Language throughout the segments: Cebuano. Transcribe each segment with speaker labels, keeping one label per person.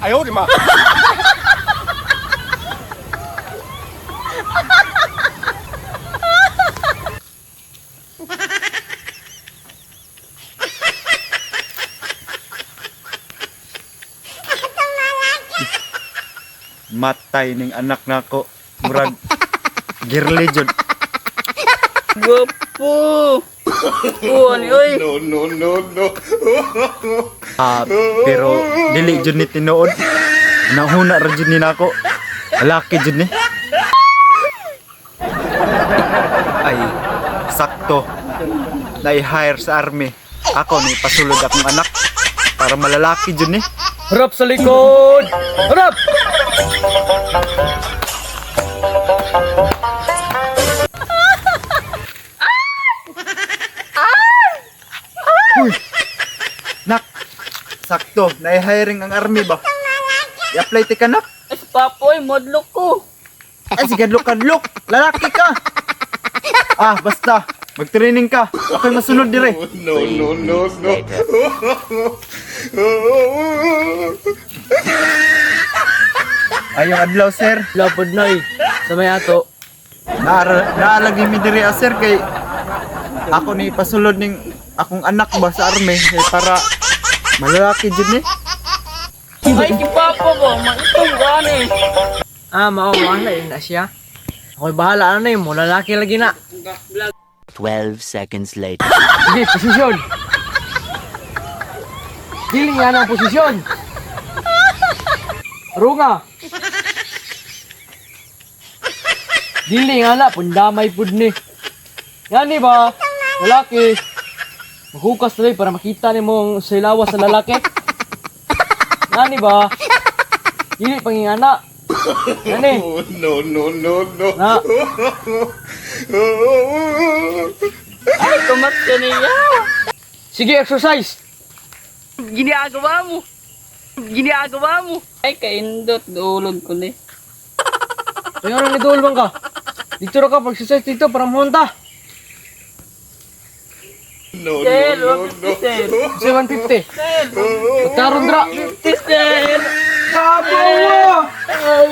Speaker 1: 哎呦我的妈！
Speaker 2: Matay ning anak nako. Murag girly jud.
Speaker 3: Gwapo! Oh, ani oy.
Speaker 1: No, no, no, no.
Speaker 2: Ah, pero dili jud ni tinuod. Nahuna ra jud ni nako. Lalaki jud ni. Ay, sakto. Na-hire sa army. Ako ni pasulod akong anak para malalaki jud ni.
Speaker 4: Harap sa likod! Harap!
Speaker 2: Nak, sakto. Na-hiring ang army ba? I-apply ti ka, nak.
Speaker 3: Ay, si Papoy, modlok ko.
Speaker 2: Ay, sige, look ka, look. Lalaki ka. Ah, basta. Mag-training ka. Ako'y masunod dire.
Speaker 1: No, no, no, no.
Speaker 2: Ayong adlaw, sir.
Speaker 4: Lapod na eh. Sa may ato.
Speaker 2: Naalagi mi diri ah, sir, kay ako ni pasulod ning akong anak ba sa army eh, para malalaki jud ni.
Speaker 3: Ay, si Papa ba? Maitong gani.
Speaker 4: Ah, mao, bahala yun na siya. Ako'y bahala ano eh, mo lalaki lagi na.
Speaker 5: 12 seconds later.
Speaker 4: Sige, posisyon. Dili nga ang posisyon. Runga. Dili nga na, pundamay pud ni. Yan ba? Lalaki. Maghukas tuloy para makita ni mo ang silawas sa lalaki. Yan ba? Dili pangingana. Yan eh.
Speaker 1: No, no, no, no.
Speaker 4: Na.
Speaker 3: Ay, kumat ka niya.
Speaker 4: Sige, exercise.
Speaker 3: Ginagawa mo. Ginagawa mo. Ay, kaindot. Dulog ko ni.
Speaker 4: Kaya nga nidulbang ka. Dito ra ka, pag-exercise dito para muhunta.
Speaker 1: No,
Speaker 3: Sir,
Speaker 1: no, no,
Speaker 3: 150, sir.
Speaker 4: 750.
Speaker 3: Sir,
Speaker 4: Pagkaroon dra.
Speaker 3: 150, sir.
Speaker 4: Kabang mo!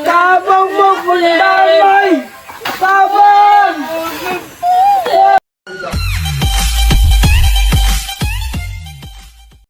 Speaker 4: Kabang mo! Punda